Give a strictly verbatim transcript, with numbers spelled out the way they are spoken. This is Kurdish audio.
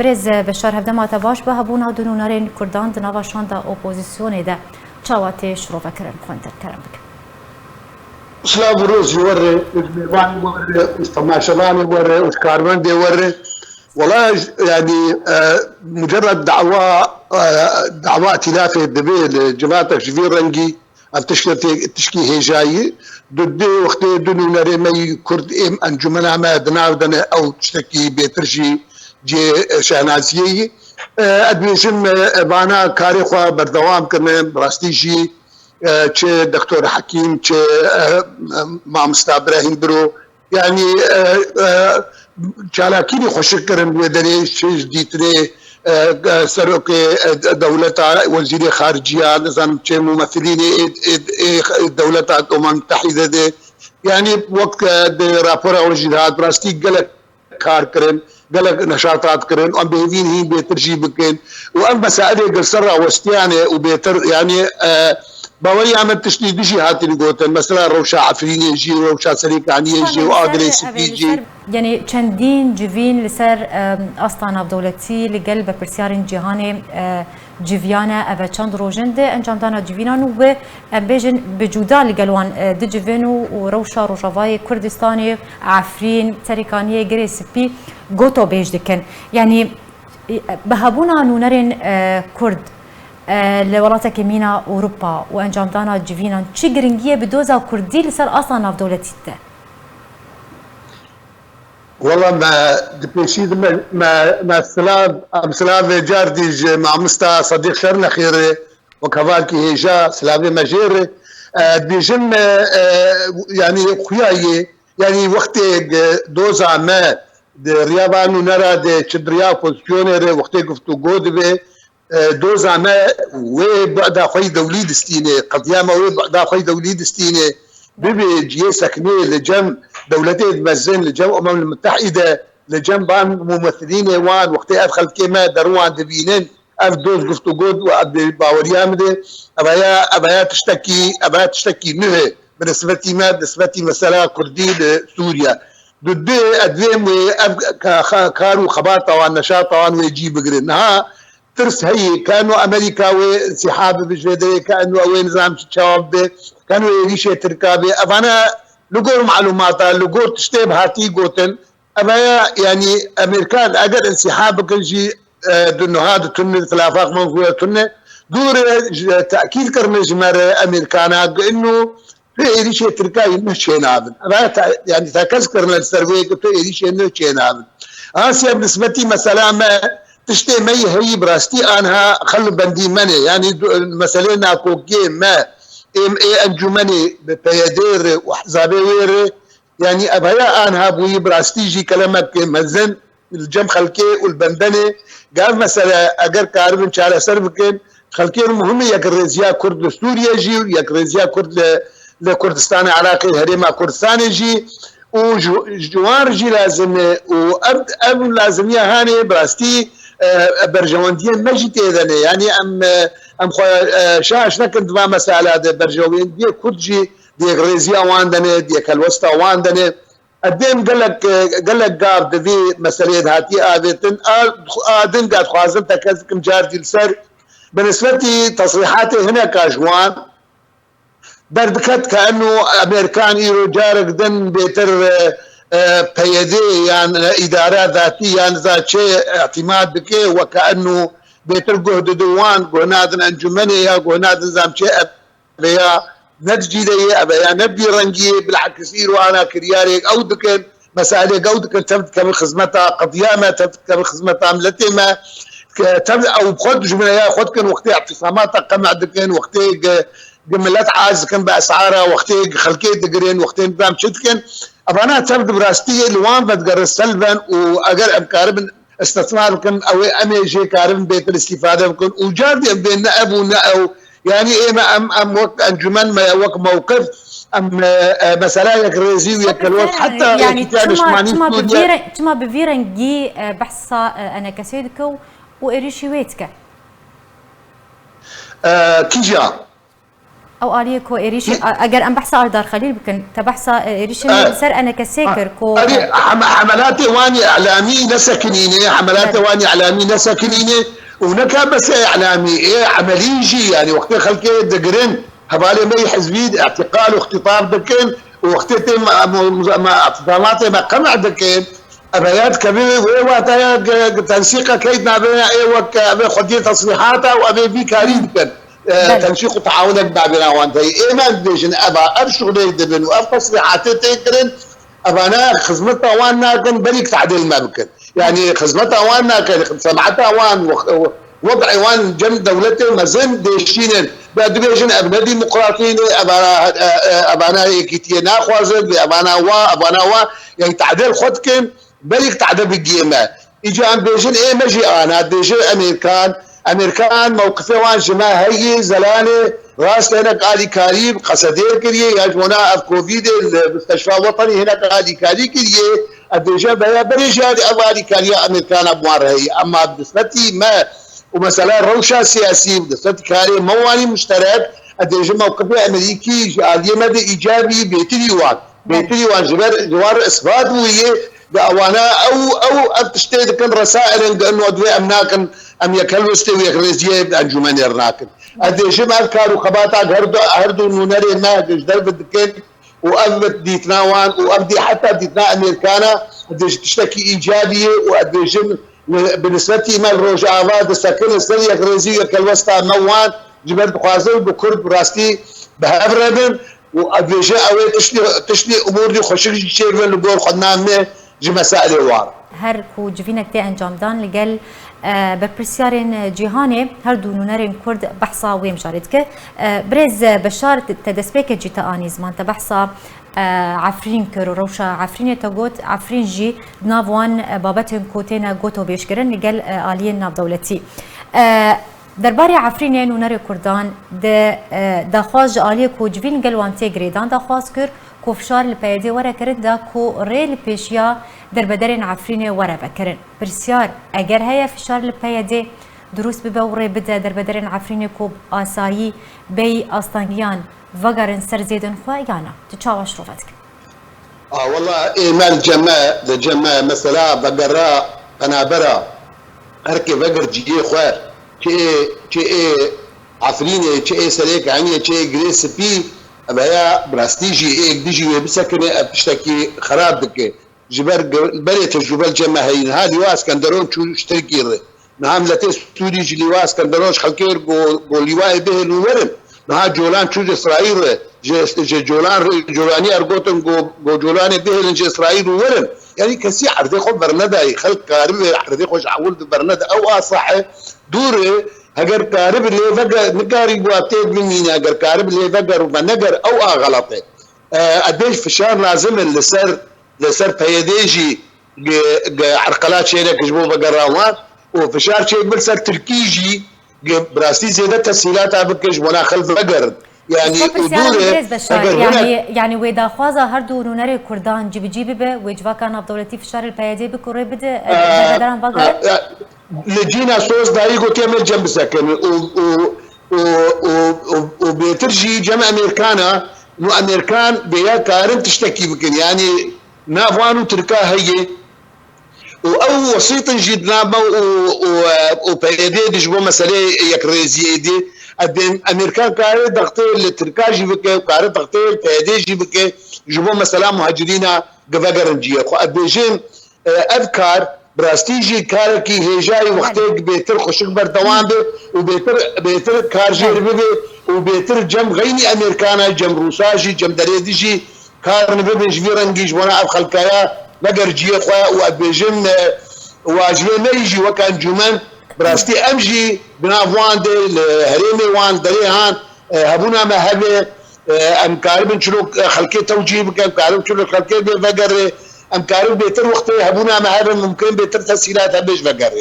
Birêz Beşar, hevdema te baş be, hebûna du nûnerên Kurdan di nava şanda opozîsyonê de çawa tê şirovekirin? Xwendin kerem bikin. Silav û roz ji we re, û ji mêvanê we re, û ji temaşevanê we re, û ji karmendê we re. Wela, yanî, e, mucerred dawa, e, dawa îtîlafê divê li civatek ji vî rengî, ev tişkê tê-, tişkî hêjayî. Di, di wextê du nûnerê me yî Kurd êm encûmena me di nav de ne, ew tiştekî bêtir jî cihê, e, şehnaziyê yî. E, ez dibêjim, e, vana karê xwe berdewam kirine, bi rastî jî, e, çi Doktor Hekîm, çi, e, e, Mamosta Brahîm Biro, yanî, e, e, çalakî xweşik kirin wê derê, çi ji dîtinê, e, e, serokê, e, dewleta, wezîrê xariciya, nizanim çi mumethilînê ê, ê, ê, ê dewleta Umem Mütehîde de. Yanî wek, e, di rapora wan jî de hat, bi rastî gelek kar kirin, gelek neşatat kirin, em bi hêvî ne hîn bêtir jî bikin. Û ev mesailê gel ser rawestiyane û bêtir, yanî, e, baweriya min tiştî du jî hatîn gotin. Mesela rewşa Efrînê jî, rewşa Serêkaniyê jî û Agirê Spî jî. Yanî çendîn civîn li ser, e, asta navdewletî li gel berpirsiyarên cîhanê, e, civiyane. Ev e çend roj in di encamdana civînan û bi, em bêjin, bi cuda li gel wan, e, dicivin û, û rewşa Rojavayê Kurdistanê, Efrîn, Serêkaniyê, Girê Spî gotobêj dikin. Yanî, e, bi hebûna nûnerên, e, Kurd, e, li welatekê mîna Ewropa û encamdana civînan çi giringiyê bi doza Kurdî li ser asta navdewletî dide? Wela me di pêşî de me, me, me silav, em silavê car dî ji mamosta Sedîq Şernexê re wek hevalkî hêja silavê me jê re. E, dibêjim, e, e, yanî xuya yê, yanî wextê, e, doza me di riya van nûnera de çi di riya opozîsyonê re wextê guftûgo dibe, e, doza me wê bada xwe yî dewlî distîne, qediya me wê bada xwe yî dewlî distîne, bibe cihê sekinê li cem dewletê mezin, li cem Umem Mütehîde, li cem van mumethilînê wan, wextê ev xelkê me derin wan dibînin, ev doz guftûgo û ev baweriya min de, ev ya, ev ya tiştekî, ev ya tiştekî nuh e, bi nisbetî me, bi nisbetî mesela Kurdî li Sûriye. Di du, ez divêm wê ev ka-, ka-, kar û xebata wan, neşata wan wê cî bigirin. Niha tirs heye, ka eno Amerîka wê însîha bibe ji vê derê, ka eno ew ê nizam çi çawa bibe, ka eno êrîşê Tirka bê. Evane li gor malûmata, li gor tiştê bi hatî gotin, ev ya, yanî Amerîkan eger însîha bikin jî, e, di niha di tune, di tilafaq manzûre tune, dûre ji tekîd kirine ji me re Amerîkana, ku eno tu êrîşê Tirkayî nuh çênabin. Ev te, yanî tekez kirine li ser wê ku tu êrîşê nuh çênabin. Asiya bi nisbetî mesela me, tiştê me yî heyî bi rastî anha xel û bendî me ne. Yanî du-, meselê nakokiyê me, êm ê encûmenê bi P Y D re û hizabê wê re, yanî ev heya anha bûyî bi rastî jî kelemek mezin li cem xelkê û li bendenê. Gav mesele eger karibin çareser bikin, xelkê muhim e yekrêziya Kurd li Sûriye jî û yekrêziya Kurd li, li Kurdistanê Iraqê, Herêma Kurdistanê jî û ji, ji wan jî lazim e û ev, ev lazimiya hanê bi rastî, e, berjewendiyên me jî tê de ne. Yanî em, e, em xwe, e, şaş nekin di van mesela de berjewendiyê Kurd jî di yekrêziya wan de ne, di yekhelwesta wan de ne. Edên gelek, gelek gav di vî meseleyê de hatiye avêtin. A, a din ga dixwazim tekez bikim car dî li ser. Bi nisbetî tesrîhatê hineka ji wan derdiket ke eno Amerîkan îro carek din bêtir, e, e, P Y D yan, e, îdara zatî yan za çê îtîmat dike, weke eno bêtir guh didin wan, guh nadin encûmenê ya guh nadin zam çê. Ev ya ne di cî de ye, ev ya ne bi vî rengî ye, bilakis îro ana kiryarê ew dikin, mesailê ew dikin, tev dikevin xizmeta qediya me, tev dikevin xizmeta miletê me, ke tev ew bi xwe dijmineya xwe dikin, wextê îtîsamata qemeh dikin, wextê gi, gi milet aciz dikin bi esara, wextê gi xelkê digirin, wextê nizam çi dikin, evana tev di bi rastî li wan vedigerin selven û eger em karibin îstismar bikin, ew ê em ê jê karin bêtir îstîfade bikin û car dî em bên ne ev û ne ew. Yanî ême em, em wek encûmen me, wek mewqif, em, e, e, mesela yekrêzî û yekelwes heta yanî yekîtiya çima, niştimanî çima bi Sûriye vî re-, çima bi vî rengî, e, behsa, e, enekesê dike û, û êrîşî wê dike? E, kîja? Ew aliyê ku êrîşî, a-, eger em behsa Aldar Xelîl bikin, te behsa, e, êrîşên wê li ser N K S kir ku, Erê, hem-, hemelatê wan îlamî nesekinîne, hemelatê wan îlamî nesekinîne û neka bes îlamî, ê emelî jî, yanî wextê xelkê digirin, hevalê me yê hizbî îtîqal û îxtîtab dikin û wextê tê ma-, mu-, mu-, ma-, îtîqalatê me qem'e dikin, ev ya dikeve wê wataya ge-, ge-, tensîqa key navêna ê wek ev ê xwediyê teslîhata û ev ê vî karî dikin. E, tensîq û teawinek navêna wan heye. Ê me dibêjin eva, ev şuxulê dibin û ev teslîhatê tê kirin, evana xizmeta wan nakin, berîk tadil me bikin. Yanî xizmeta wan nakin, semeta wan, we-, we-, wed'ê wan cem dewletê mezin dêşînin. Ve dibêjin ev ne demokratî ne, evana, e, e, evana yekîtiyê naxwazin, ve evana wa, evana wa. Yanî tadil xwe dikin, berîk tade bigiyê me. Îca em bêjin ê me jî ana, dibêjin Emerîkan, Emerîkan mewqifê wan ji me heyî, zelanê, rast hinek alîkarî bi qesedê kiriye, ya ji bona ev Covidê li Musteşfa Wetenî hinek alîkarî kiriye, ez dibêjim veya berê jî ev alîkariya Emerîkana bi wan re heye. Ema bi nisbetî me û mesela rewşa siyasî, bi nisbetî karê me wanî muşterek, ez dibêjim mewqifê Emerîkî ji aliyê me de îcabî bêtirî wan. Bêtirî wan ji ber ji wan re isbat bûye, bi ewana ew, ew ev tiştê dikin resaîlin, gi ino divê em nakin, em yekhelwestê û yekrêziyê bi encûmenê re nakin. Ez dêjim ev kar û xebata her du, her du nûnerê me ji derve dikin û ev dîtina wan û ev dî heta dîtina Emerîkana, ez dê ji tiştekî îcabî ye û ez dêjim bi nisbetî me li Rojava disekinin ser yekrêzî û yekhelwesta me wan, ji ber dixwazin bi Kurd bi rastî bi hev re bin û ez dibêjim ew ê tiştî, tiştî umûr dî xweşik jî çêbin li gor xwendina me ji mesailê wan. Her ku civînek tê encamdan li gel, e, berpirsyarên cîhanê, her du nûnerên Kurd behsa wê mijarê dike. E, birêz Beşar, te destpêkê jî te anî ziman, te behsa, e, Efrîn kir û rewşa Efrînê te got, Efrîn jî di nav wan, e, babetên ku têne gotobêjkirin li gel, e, aliyên navdewletî. E, Derbarê Efrînê nûnerê Kurdan di, e, daxwaz ji aliyê ku civîn gel wan tê girêdan daxwaz kir ku fişar li P Y D'ê were kirin da ku rê li pêşiya derbederên Efrînê were vekirin. Pirsyar, eger heye fişar li P Y D'ê dirûst bibe û rê bide derbederên Efrînê ku bi asayî bêyî astangiyan vegerin ser zêdên xwe ya na? Tu çawa şirove dikî? A wela ê me li cem me, li cem me mesela vegera penabera, her kê veger cihê xwe, çi ê, çi ê Efrînê, çi ê Serêkaniyê, çi ê Girê Spî, ev heya bi rastî jî ê yek dijî wê bisekine, ev tiştekî xerab dike. Ji ber ge-, berê tecrûbe li cem me heyî. Niha Lîwa Eskenderon çû ji Tirkî re. Niha miletê Sûrî ji Lîwa Eskenderon ji xelkê re got, got Lîwayê bihêlin û werin. Niha Colan çû ji Îsraîl re, ji, ji Colan re, Colanî re gotin, got, got Colanê bihêlin ji Îsraîl û werin. Yanî kesî erdê xwe bernedayî. Xelk karibe erdê xwe ji ewil de bernede. Ew a sah e. Dûr e. Heger karib lê vege-, nikarî wa tê bimîne. Heger karib lê veger û veneger, ew a xelet e. E, ez dê fişar lazim e li ser, li ser P Y D jî gi, gi erqela çêneke ji bo vegera wan û fişar çêbir ser Tirkî jî gi bi rastî zêde tesîlata bike ji bona xelk vegerin. Yanî û dûr e, eger hinek Yanî, yanî wê daxwaza her du nûnerê Kurdan cîbicî bibe, wê civaka navdewletî fişarê li P Y D bike û rê bide, e, derbederan vegerin? Li cîna soz dayî gotiye me cem bisekinin û, û, û, û, û, û bêtir jî cem Emerîkana, û Emerîkan vêya karin tiştekî bikin. Yanî nav wan û Tirka heye. Û ew wesîtin jî di nav me û, û, û P Y D de ji bo meseleyê yekrêziyê de. Edên Emerîkan kare dextê li Tirka jî bike û kare dextê li P Y D jî bike ji bo mesela muhacirîna givegerin cihê xwe. Ez bêjim, e, ev kar bi rastî jî karekî hêja ye, wextê bêtir xweşik berdewam be û bêtir, bêtir kar jê re bibe û bêtir cem xeynî Emerîkana, cem Rûsa jî, cem derê dî jî kar nibibe ji vî rengî ji bona ev xelkaya veger cihê xwe û ez bêjim, e, û ji vê me jî wek encûmen bi rastî em jî di nav wan de li herêmê wan derê han, e, hebûna me hebe, e, em karibin çilo, e, xelkê tewcîh bikin, em karibin çilo xelkê bê vegerê, em karin bêtir wextê hebûna me hebe mumkin bêtir tesîlat hebe ji vegerê.